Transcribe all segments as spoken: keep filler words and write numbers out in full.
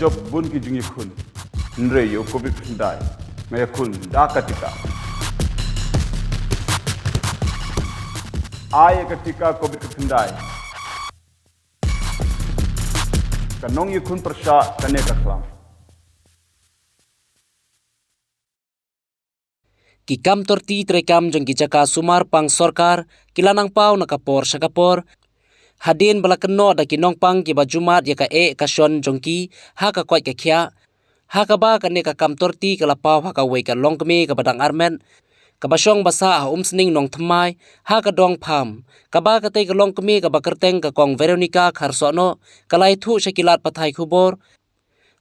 Jop bun ki jingïakhun. Hynrei ïa u covid khyndai nga ïakhun da ka tika. Ai ïa ka tika covid khyndai. Ka nongïakhun pyrshah kane ka khlam. Ki kam torti treikam jong ki jaka sumar pang sorkar ki la nang paw na ka por sha ka por. Hadien ba la kynnoh da ki nongpang kiba ju mad ïa ka eh ka shon jong ki ha ka koit ka khiah. Ha kaba kane ka kam torti ka la paw ha kawei ka longkmie kaba dang armet, kaba shong ba sah ha Umsning Nongthymmai, ha ka Dong Pham, kaba katei ka longkmie kaba kyrteng ka Kong Veronica Kharsohnoh ka la ïathuh sha ki lad pathai khubor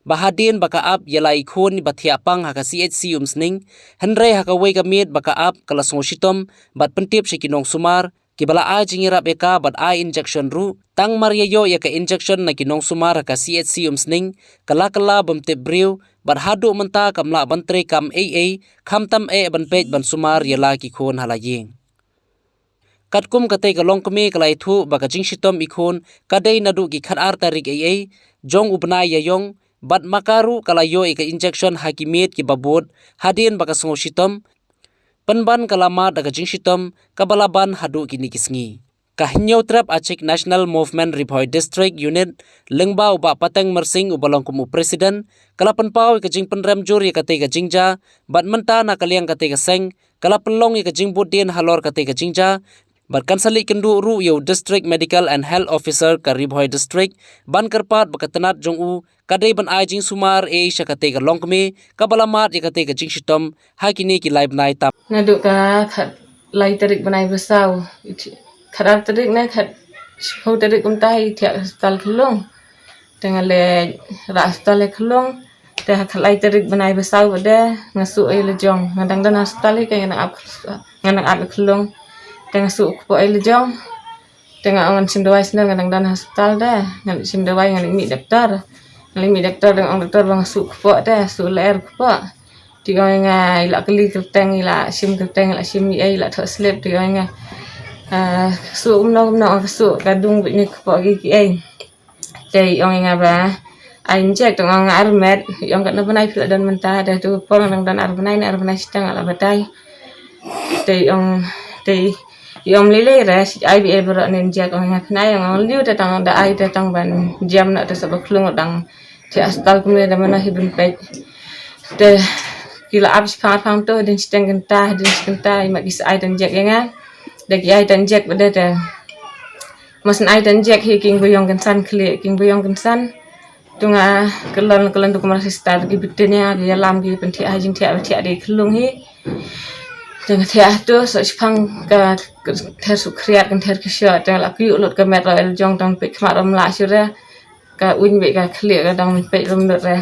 ba hadien ba ka ap ïa la i khun ba thiah pang ha ka C H C Umsning, hynrei ha kawei ka miet ba ka ap ka la sngew shitom bad pyntip sha ki nongsumar kiba la ai jingïarap ïa ka bad ai injection ruh. Tang mar ïa ïoh ïa ka injection na ki nongsumar ha ka C H C Umsning, ka la kylla bym tip briew bad haduh mynta kam lah ban treikam ei ei, khamtam eh ban peit ban sumar ïa la ki khun ha la ïing. Katkum katei ka longkmie ka la ïathuh ba ka jingshitom i khun ka dei naduh ki khatar tarik ei ei jong u bnai Ïaïong, bad ma ka ruh ka la ïoh ïa ka injection ha ki miet kiba bud hadien ba ka sngew shitom. Pynban ka la mad da ka jingshitom kaba la ban haduh kine ki sngi. Ka Hynñiewtrep Achik National Movement Ri Bhoi District Unit, lyngba u Bah Pateng Myrsing uba long kum u President, ka la pynpaw ïa ka jingpynrem jur ïa katei ka jingjia, bad mynta na ka liang katei ka seng ka la pynlong ïa ka jingbuddien halor katei ka jingjia, bad kan sa leit kynduh ruh ïa u District Medical and Health Officer ka Ri Bhoi District ban kyrpad ba ka tnat jong u ka dei ban ai jingsumar ei ei sha katei ka longkmie kaba la mad ïa katei ka jingshitom ha kine ki lai bnai tam. Naduh ka khatlai tarik bnai ba saw, khatar tarik ne khatshiphew tarik kumta i thiah hospital Khulung. Te nga leit rah hospital ïa Khulung. Te ha khatlai tarik bnai ba saw bad nga suh ei la jong, nga dang don hospital hi, ka nga nang ap, nga nang ap ïa Khulung. Te nga suh kpoh ei la jong. Te nga ong ngan shim dawai shuh, nga dang don hospital de. Ngan shim dawai, ngan mih doktor. Ngan mih doktor, dang ong doktor ba nga suh kpoh de, suh lyer kpoh. Te ong nga i la kylli kyrteng, i la shim kyrteng, i la shim ei ei, i la thoh slip. Te ong nga, ah, suh kumno kumno, ong ka suh ka dung bad ni kpoh ki ki ei. Te i ong nga ba ai injek, te nga ong nga armet. I ong katno bnai phi la don mynta? Te tu por nga dang don ar bnai ne ar bnai shiteng, nga la batai. Te i ong, te i ong lei lei re, shi ai ba ei baroh ne injek. Ong nga pynai, ong lei te tang da ai te tang ban jam noh te sa ba Khulung dang thiah hospital kumne, da mano hi ban peit. Te ki la ap shiphang arphang to, dien shiteng kynta, dien shi kynta i mat ki sa ai te injek ïa nga. Da ki ai te injek bad te Mos nai tan jek hi king buyong kynsan khlieh, king buyong kynsan. Tu nga kyllon, kyllon tu kumba sister ki bit ne, ki ïalam ki pynthiah ha jingthiah ba thiah dei khyllung hi. Te nga thiah tu, so shipang ka, ka ther suk khriat, ka ther ka shoh, te nga la kyiuh lut ka met ruh el jong, tang peit khmat ruh ym lah shuh re. Ka uiñ beit ka khlieh ka dang peit ruh ym lut re.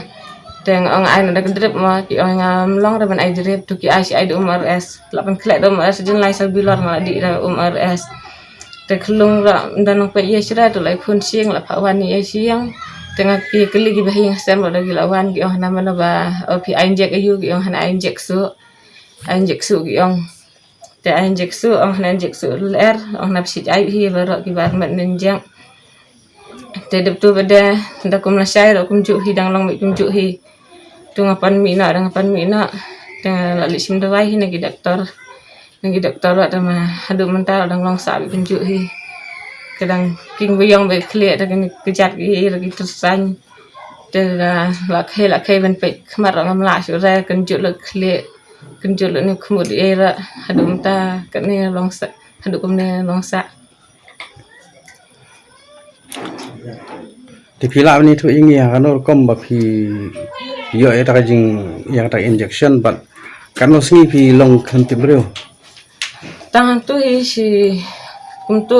Te nga ong ai na da ka drip mo, ki ong ngam long re ban ai drip, tu ki ai shi ai da um R S. La pynkhleh da um R S, jin lai sal bilor nga la dih da um R S. Te khyllung ruh ym don nongpeit ïa shi re, tu la i phone sha ïing, la phah wan ïa shi ïing. Te nga ki kylli ki bahaïing hasem ruh da ki la wan, ki ong hana mano ba, o phi ai injek aïu, ki ong hana ai injek suh. Ai injek suh ki ong. Te ai injek suh, ong hana injek suh lyer, ong hana phi ai hi baroh ki bar met ne injek. Te dep tu ba de, da kum lashai ruh kumjuh hi, dang long beit kumjuh hi. Tu nga pan mih noh, da nga pan mih noh. Te nga la leit shim dawai hi na ki doktor. Na ki doktor ruh te ma haduh mynta ruh dang long sah beit kumjuh hi. Ka dang king buyong beit khlieh, da kine ki jait ki hi, da ki tyrsañ. Te la, la khie, la khie ban peit khmat ruh ngam lah shuh re, kynjuh lut khlieh, kynjuh lut ne khmut ei ruh, haduh mynta kane long sah, haduh kumne long sah. Te phi lah ban ïathuh ïa ngi ha kano rukom ba phi ïoh ïa kata ka jing, ïa kata ka injection bad kano sngi phi long khlem tip briew? Tang tu hi shi, kumtu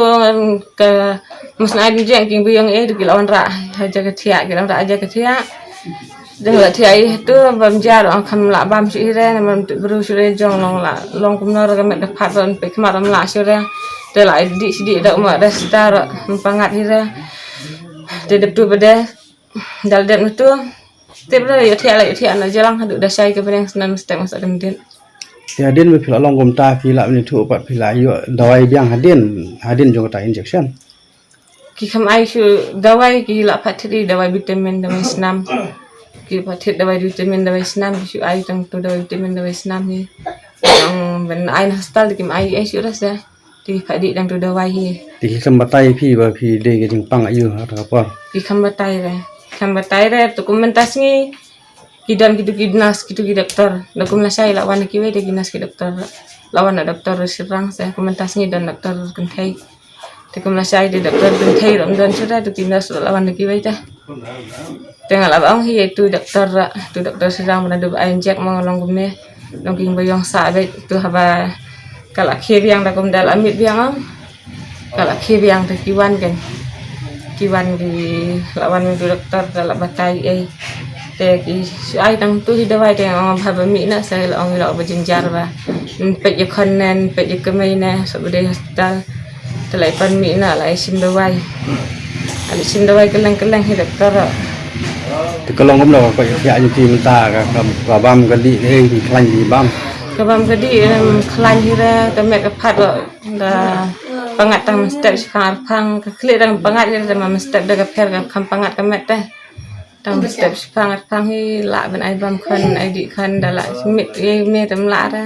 ka mos nai injek king buyong ei, ki la wanrah ha jaka thiah, ki la wanrah ha jaka thiah. Dang la thiah hi tu bam jar, ong kham lah bam shuh hi re, namar ym tip briew shuh re, jong long la long kumno re, ka met ka phad ruh peit khmat ruh ym lah shuh re. Te la dih shi dih da um re, star ruh ym pangat hi re. Te dep tu ba de, dal dep na tu. Tip re ïoh thiah la ïoh thiah na jalang haduh da shai ka bneng, snem stek masa kyndit. Te hadien ba phi la long kumta, phi lah ban ïathuh pat phi la ïoh dawai biang hadien, hadien jong kata injection? Ki kham ai shuh dawai, ki la pat thiri dawai vitamin, dawai snam. Ki pat thied dawai vitamin, dawai snam ki shu ai tang tu, dawai vitamin, dawai snam hi. Tang ban ai na hospital te kim ai ei shuh re sa. Te pat dih tang tu dawai hi. Te ki kham batai phi ba phi dei ka jingpang aïu ha kata ka por? Ki kham batai re. Kham batai re, te kum mynta sngi ki don kitu ki nurse, kitu ki doktor. Da kum lashai la wan kiwei de ki nurse ki doktor. La wan doktor Sirang sa, kum mynta sngi don doktor Kynthei. Te kum lashai de doktor Kynthei ruh ym don shuh de, tu ki nurse ruh la wan kiwei de. Te nga la ba ong hi ïa tu doktor ruh, tu doktor Sirang ba naduh ba ai injek ma nga long kumne. Long king ba ïong sah beit tu haba ka la khie biang da kum da la miet biang ong. Ka la khie biang te ki wan kan. Ki wan ki la wan tu doktor te la batai ei. Te ki shu ai tang tu hi dawai te ong ba haba mih na sa la ong la ba jynjar ba. Peit ïa khon ne, peit ïa kmie ne, sa ba dei hospital. Te la i pan mih na la i shim dawai. La i shim dawai kylleng kylleng hi doktor. Te ka long kumno ka koit ka khiah jong phi mynta, ka, ka, ka bam ka dih, eh, ki khlaiñ ki bam? Ka bam ka dih, em, khlaiñ hi re, ka met ka phad ruh da pyngat tang mynstep shiphang arphang, ka khlieh tang pyngat hi re, da ma mynstep da ka pher ka kham pyngat ka met te. Tang mynstep shiphang arphang hi lah ban ai bam khon, ai dih khon, da lah miet ei miet em lah re.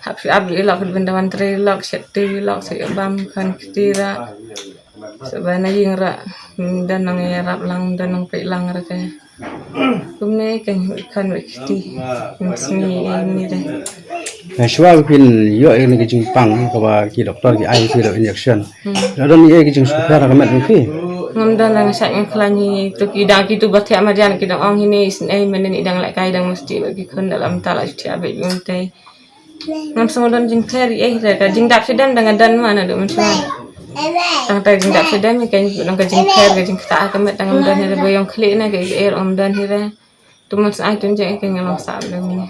Hap shu ap ïa lok ban da wan trei lok, shet ti lok, shu ïa bam khon kti ra. Sa ba na ïing ra, mm, da nang ïarap lang, da nang peit lang ra te. Kumne kan khon wei kti. Kum sngi ei ni re. Na shuwa ba phin ïoh ïa kane ka jingpang kaba ki doktor ki ai phi da injection. Hmm. La don ïa ka jingsngewsih ha ka met phi? Ngam don, la nga shait nga khlaiñ hi, tu ki dang kitu ba thiah marjan ki dang ong hi ne isynei, mynne i dang lehkai dang mesti ba ki khun da lam ta la shu thiah beit mynta. Ngam sngewdon jingpher ïa ei re, ka jingdap shadem dang nga don ma naduh mynshwa. Tang ta jingdap shadem ïa ka nong ka jingpher ka jingktah ka met dang ngam don hi re, ba ïong khlieh na ka ei ei ngam don hi re. Tu mynshwa ai tun jeng ïa ka ngi long sah dang ni.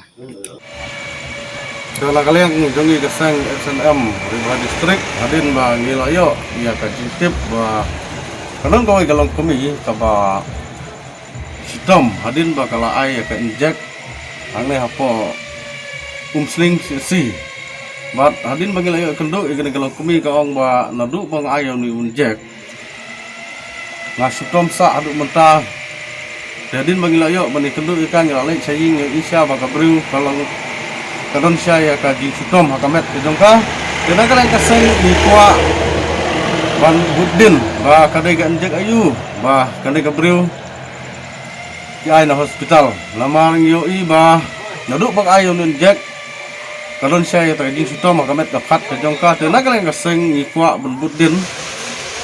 Ka la ka liang jong ngi ka seng S N M Ri Bhoi District hadien ba ngi la ïoh ïa ka jingtip ba ka don kawei ka longkmie kaba shitom hadien ba ka la ai ïa ka injek hangne hapoh Umsning C S C. Bad hadien ba ngi la ïoh kynduh ïa kane ka longkmie ka ong ba naduh ba nga ai ïa une u injek nga shitom sah haduh mynta. Te hadien ba ngi la ïoh ban ïa kynduh ïa ka ngi la leit sha ïing ïa i sha ba ka briew ka long ka don sha ïa ka jingshitom ha ka met ka jong ka. Te na ka liang ka seng ngi kwah ban bud dien ba ka dei ka injek aïu ba kane ka briew ki ai na hospital. Namar ngi ïohi ba naduh ba ka ai ïa une u injek ka don sha ïa ka jingshitom ha ka met ka phad ka jong ka. Te na ka liang ka seng ngi kwah ban bud dien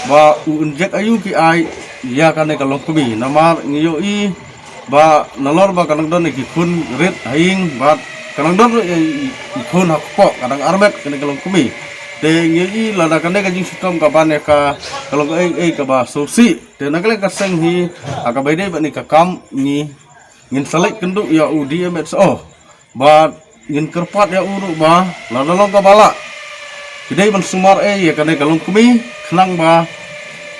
ba u injek aïu ki ai ïa kane ka longkmie. Namar ngi ïohi ba nalor ba ka dang don ïa ki khun rit ha ïing bad ka dang don ruh ïa ki khun ha kpoh ka dang armet kane ka longkmie. Te ngi ïohi lada kane ka jingshitom ka ban ïa ka ka long kaei kaei kaba sngewsih. Te na ka liang ka seng hi ha kaba ïadei bad kane ka kam ngi ngin sa leit kynduh ïa u D M H O. Bad ngin kyrpad ïa u ruh ba lada long kaba lah ki dei ban sumar ei ïa kane ka longkmie khnang ba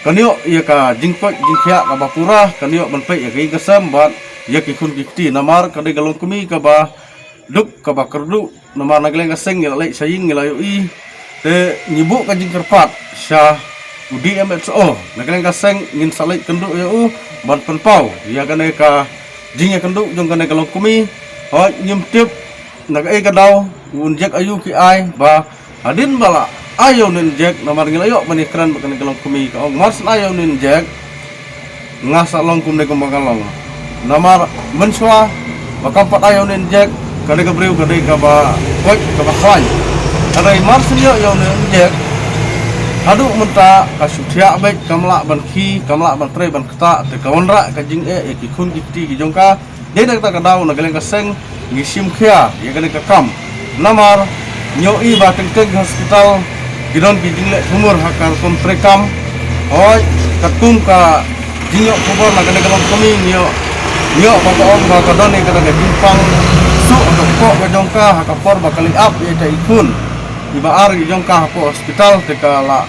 kan ïoh ïa ka jingkoit jingkhiah kaba pura, kan ïoh ban peit ïa ka ïing ka sem bad ïa ki khun ki kti. Namar ka dei ka longkmie kaba duk kaba kyrduh. Namar na ka liang ka seng ngi la leit sha ïing ngi la ïohi. Te ngi buh ka jingkyrpad sha u D M H O. Na ka liang ka seng ngin sa leit kynduh ïa u ban pynpaw ïa kane ka jingïakynduh jong kane ka longkmie. Hooid ngim tip na kaei ka daw u injek aïu ki ai ba hadien ba la ai ïa une u injek namar ngi la ïoh ban ïakren bad kane ka longkmie ka ong mar shu ai ïa une u injek nga sa long kumne kumba nga long. Namar mynshuwa ba kam pat ai ïa une u injek kane ka briew ka dei kaba koit kaba khlaiñ. Hynrei mar shu ïoh ïa une u injek haduh mynta ka shu thiah beit, kam lah ban khie, kam lah ban trei ban ktah, te ka wanrah ka jingeh ïa ki khun ki kti ki jong ka. Dei na kata ka daw na ka liang ka seng ngi shim khia ïa kane ka kam. Namar ngi ïohi ba teng teng ki hospital ki don ki jingleh thumur ha ka rukom trei kam. Hooid katkum ka jingïoh khubor na kane ka longkmie ngi ïoh, ngi ïoh ba ka ong ba ka don ïa kata ka jingpang suk ha ka kpoh ka jong ka ha ka por ba ka leit ap ïa ita i khun iba ar ki jong ka hapoh hospital, te ka la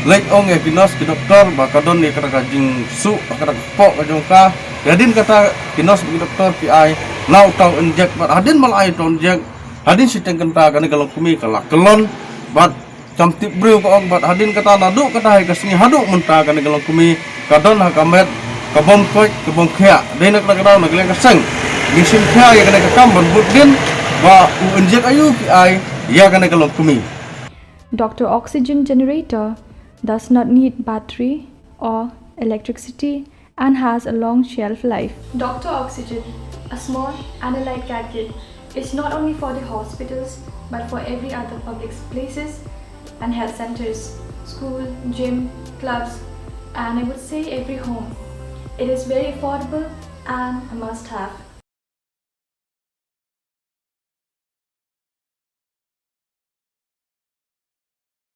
leit ong ïa ki nurse ki doktor ba ka don ïa kata ka jingsuk ha kata ka kpoh ka jong ka. Te hadien kata ki nurse bad ki doktor ki ai na uta u injek bad hadien ba la ai uta u injek hadien shiteng kynta kane ka longkmie ka la kyllon bad kam tip briew ka ong bad hadien kata naduh kata ha ka sngi haduh mynta kane ka longkmie ka don ha ka met Ka bym koit ka bym khiah, dei na kata ka daw na ka liang ka seng ngi shim khia ïa kane ka kam ban bud dien ba u injek aïu ki ai ïa kane ka longkmie. Doctor oxygen generator does not need battery or electricity and has a long shelf life. Doctor Oxygen, a small and a light gadget, is not only for the hospitals but for every other public places and health centers, school, gym, clubs, and I would say every home. It is very affordable and a must have.